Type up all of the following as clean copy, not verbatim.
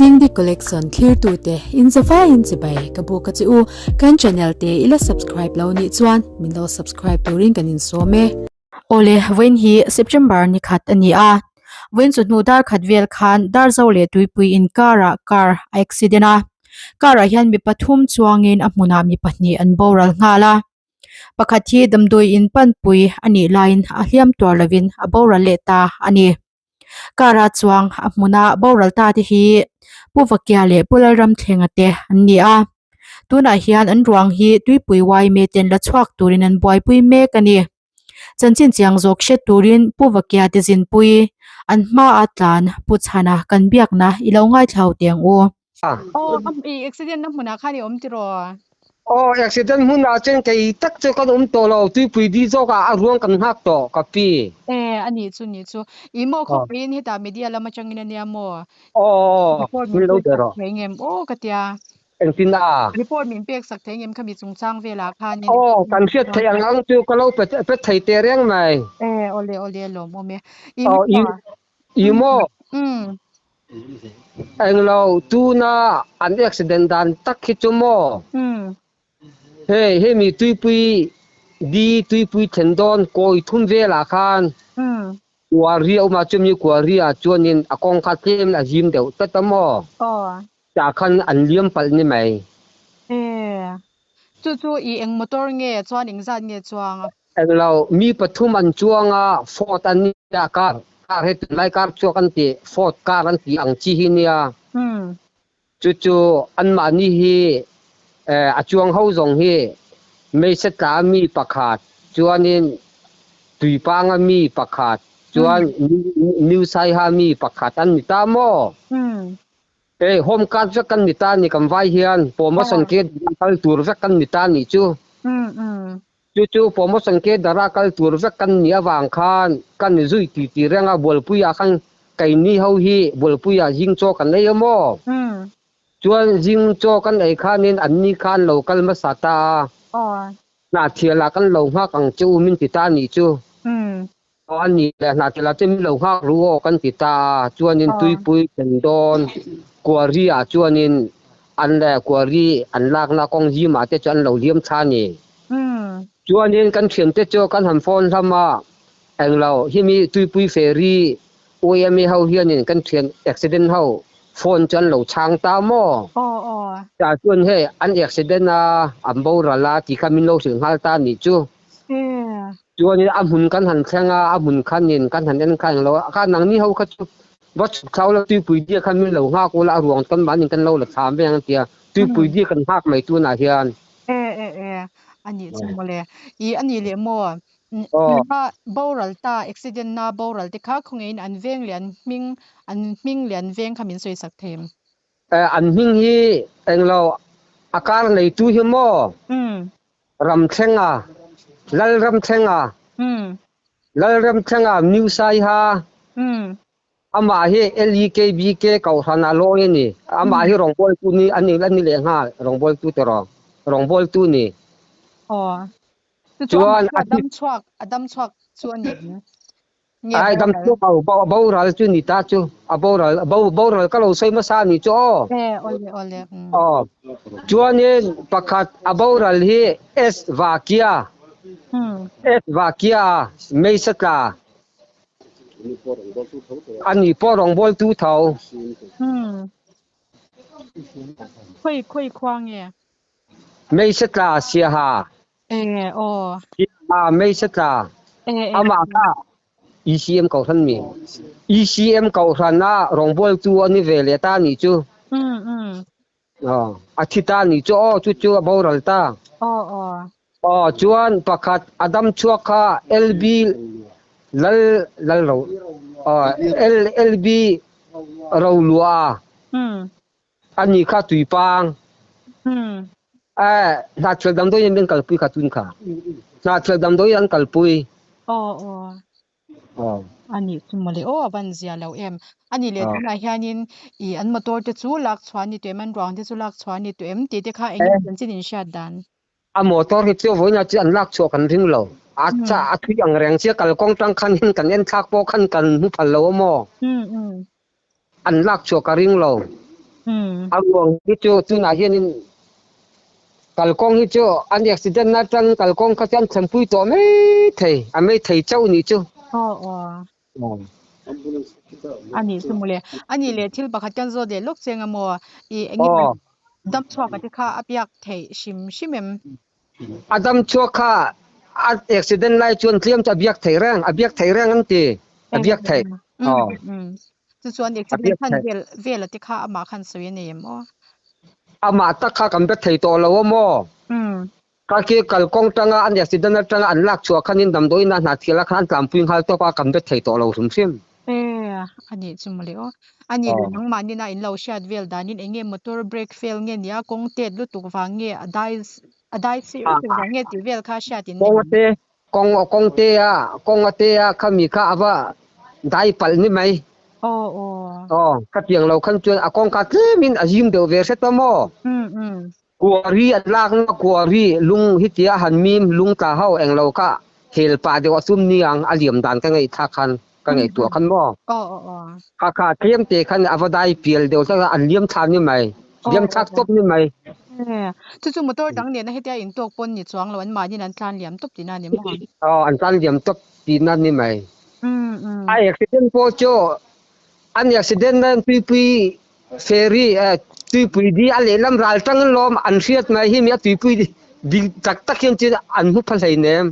Dingdi Collection thlirtute in zavaiin chibai ka buk a che u. Kan channel te i la subscribe lo nih chuan min lo subscribe turin kan insawm e. Awle, vawiin hi September ni khat a ni a. Vawiin chu hnu dar khat vel khan Darzo leh Tuipui inkarah car a accident a. Car ah hian mi pathum chuangin a hmunah mi pahnih an boral nghal a. Pakhat hi damdawi in panpui a nih laiin a hliam tuar lovin a boral leh ta a ni. Car a chuang a hmuna boral ta te hi Pu Vakia leh Pu Lalramthlenga te an ni a. Tunah hian an ruang hi Tuipui Yma ten la chhuak turin an buaipui mek a ni. Chanchin chiang zawk hre turin Pu Vakia te zinpui an hmaa tlan Pu Chhana kan biakna i lo ngaithlau teh ang u. Aw, i accident na hmunah khan i awm tiraw? Aw, accident hmunah chuan kei tak chu kan awm tawh lo, tuipui di zawkah a ruang kan nghak tawh ka pi. E, a nih chu nih chu. I maw khawpuiin hetah media lam atangin a nia maw? Aw, aw, Report min min lo pek ber sak rawh. thei ngem aw ka tia. Engtin a? Report min pek sak thei ngem khami chungchang velah khanin. Aw, kan hriat theih ang ang chu ka lo pe pe thei teh reng mai. E, awle awle lawmawm e. I Aw, i maw? i maw? Umm. Englo, tuna an accident dan tak hi chu maw? Umm. Hei, hemi tuipui di tuipui thlen dawn kawi thum velah khan Umm. Kuari a awm a, chumi kuari ah chuanin a kawng kha tlem a zim deuh tlat a maw? Aw. Tah khan an liam palh ni mai. E, chu chu i eng motor nge chuan engzat nge chuang a? Englo, mi pathum an chuang a, Ford an nia car, car hi tunlai car chhuak an ti, Ford car an tih ang chi hi nia. Umm. Chu chu anmahni hi a chuang ho zawng hi hmeichhe tla mi pakhat chuanin Tuipanga mi pakhat chuan New Saiha mi pakhat an ni ta maw? Hei home card vek kan ni ta ni kan vai hian promotion ke kal tur vek kan ni ta nih chu. Chu chu promotion ke dara kal tur vek kan nih avang khan kan zui ti ti reng a, Bualpuiah khan keini ho hi Bualpuiah zing chaw kan ei a maw? Chuan zing chaw kan ei khanin anni khan lo kal hmasa ta a, Hnahthialah kan lo nghak ang che u min ti ta a nih chu. Aw a ni le, Hnahthialah chuan min lo nghak ru aw kan ti ta a, chuanin tuipui thlen dawn Kuari-ah chuanin an le Kuari an lakna kawng zimah te chu an lo hliam thla a ni. Chuanin kan thiante chu kan han phone hlam a, englo himi tuipui ferry YMA ho hianin kan thian accident ho phone chu an lo chhang ta maw? Tah chuan hei an accident a, an boral a tih kha min lo hrilh nghal ta a nih chu. Chuanin a hmun kan han thleng a, a hmun khanin kan han en kha englo a, kha nangni ho kha chu va chhuk thlau la tuipui dia khan min lo nghak ula a ruang tan mahni kan lo la thlam ve ang tia tuipui dia kan nghak mai tunah hian. E e e, a nih chu mawle. I a nih leh maw? Kha boral ta accident na boral te kha khawngaihin an veng leh an hming an hming leh an veng kha min sawi sak thei em? An hming hi englo a kar neitu hi maw? Ramthlenga, Lalramthlenga, Lalramthlenga New Saiha, amah hi LEKBK Kohhran a lawi a ni. Amah hi rawngbawltu ni a ni a ni leh nghal, rawngbawltu te rawng, rawngbawltu ni. Aw. Chuan a dam chhuak, a dam chhuak chu a ni em? Nge Ai dam boral? chhuak lo, bo boral chu ni ta chu, a boral bo boral ka lo sawi hmasa a ni chu aw. E, awle awle. Aw. Chuanin pakhat a boral hi S Vakia, S Vakia Meisa tla a ni pawh rawngbawltu tho. Khawi khawi khua nge? Meisa tla Siaha. E aw. A Meisa tla. E e. Amah kha ECM kohhran mi. ECM kohhran a rawngbawltu a ni ve leh ta nih chu. Mm mm. Aw, a thi ta nih chu aw chu chu a boral ta. Aw aw. Aw chuan pakhat a dam chhuak kha LB Lal Lal ro aw L LB Rolua. Mm. Ani kha tuipang. Mm. Eh, hnahthel damdawi in an kalpui kha tun kha. Hnahthel damdawi an kalpui. Aw aw. Aw. Ani chu mawle aw a van zia lo em. Ani leh tunah hianin i an motor te chu lak chhuah ani tawh em an ruang te chu lak chhuah ani tawh em tih te kha eng nge chanchin in hriat dan. A motor hi chu vawiinah chu an lak chhuah kan ring lo. A cha a thui ang reng chiah kalkawng tang khan hin kan en thlak pawh khan kan hmu phal lo a maw. An lak chhuah ka ring lo. A ruang hi chu tunah hianin kalkawng hi chu an accident na atang kalkawng kha chu an thlenpui tawh mai thei a mai thei chauh nih chu. Aw aw. Ani chu mawle. Ani leh thil pakhat kan zawt leh lawk cheng a maw? I eng nge dam chhuak a te kha a biak theih hrim hrim em? A dam chhuak kha a accident lai chuan tlem chu a biak thei reng, a biak thei reng an ti. A biak theih. Aw. Chu chuan accident khan vel vel a te kha amah khan sawi a nei em aw? Amah tak kha kan be thei tawh lo a maw? Ka khi kalkawng tanga an accident atanga an lak chhuah khanin damdawiin a hna thial a khan an tlanpui nghal tawp a, kan be thei tawh lo hrim hrim. E, a nih chu mawle aw. A nih leh nangmahnin a in lo hriat vel danin eng nge motor brake fail nge nia kawng tet lutuk vang nge a dai a dai sir lutuk vang nge tih vel kha hriat in nei. Kawng ate kawng kawng te a kawng ate a khami kha a va dai palh ni mai. Aw aw. Aw, khatiang lo khan chuan a kawngka tlemin a zim deuh ve hret a maw? Um um. Kuari an lakna kuari lung hi tia han mim lung tla ho eng lo kha hel pah deuh a tum ni ang a liam dan ka ngaihthlak khan ka ngaihtuah khan maw. Kha kha tlem te khan a va dai pial deuh hlek a an liam thla ni mai liam thlak tawp ni mai. Chu chu motor dang nena hetia in tawk pawn ni chuang lo an mahniin an tlan liam tawp tihna a ni maw? Aw an tlan liam tawp tihna ni mai. A accident pawh chu An accident nan tuipui ferry eh tuipui di a lehlam ral tang in lawm an hriat mai hi mi a tuipui di tak tak hian chuan an hmu pha hlei nem.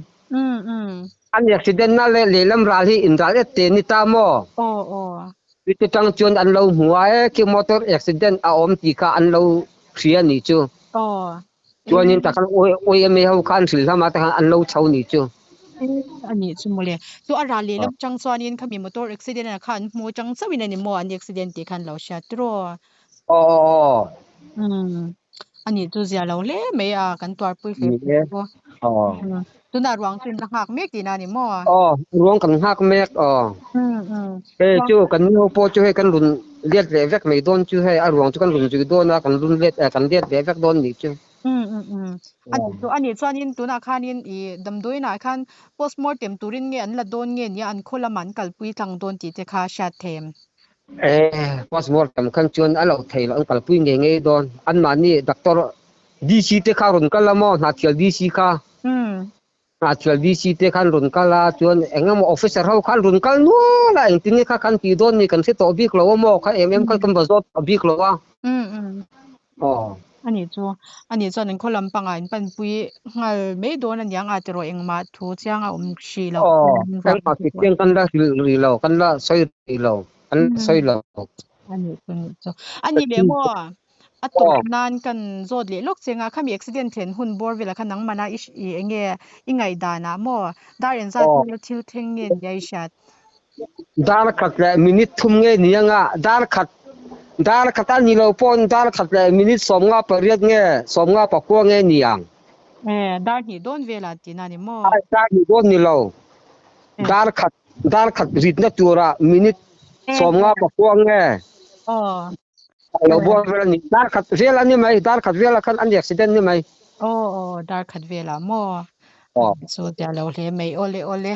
An accident na leh lehlam ral hi in ral et te ni ta maw? Aw aw. Chuti tang chuan an lo hmu a e khi motor accident a awm tih kha an lo hria nih chu. Aw. Chuanin takhan OMA ho khan hrilh hlama takhan an lo chho nih chu. A nih chu mawle. Chu a ral lehlam chang chuanin khami motor accident ah khan hmu chang chauhin a ni maw an accident tih khan lo hriat tiraw. Aw aw aw. Umm. A nih chu zia lo hle mai a kan tuarpui hle Ni e. Aw. Tunah ruang chu in la nghak mek tihna a ni maw? Aw, ruang kan nghak mek aw. Umm umm. Hei chu kan ni ho pawh chu hei kan run let leh vek mai dawn chu hei a ruang chu kan run zui dawn a kan run let kan let leh vek dawn nih chu. Umm umm umm. A nih chu a nih chuanin tunah khanin i damdawiin ah khan postmortem turin nge an la dawn nge nia an khaw lamah an kalpui tlang dawn tih te kha hriat thei em? E postmortem khan chuan a lo thei loh an kalpui ngei ngei dawn anmahni doctor DC te kha rawn kal a maw Hnahthial DC kha. Umm. Hnahthial DC te khan rawn kal a, chuan eng emaw officer ho khan rawn kal nual a, engtin nge kha kan tih dawn ni kan hre tawh bik lo a maw, kha em em kha kan va zawt tawh bik lo a. Umm umm. Aw. A nih chu, a nih chuan an khaw lam pangah in panpui nghal mai dawn a niang a tiraw engmah thu chiang a awm hrih loh. Aw, engmah tih chiang kan la hrilh rih lo, kan la sawi rih lo, kan la sawi lo. A nih chu, a nih chu. A nih leh maw? A tawp nan kan zawt leh lawk cheng a, khami accident thlen hun bawr velah khan nangmah i i eng nge i ngaihdan ah maw dar engzat vel thil thleng nge nia i hriat? Dar khat leh minute thum nge ni anga dar khat dar khat a ni lo pawn dar khat leh minute 58 nge 59 nge ni ang. E dar hnih dawn velah tihna ni maw? Dar hnih dawn ni lo dar khat dar khat ritna tura minute 59 nge. Aw. Lo bual vel a ni. Dar khat vel a ni mai. Dar khat velah khan an accident ni mai. Aw aw dar khat velah maw? Aw. Chu tia lo hle mai. Awle awle.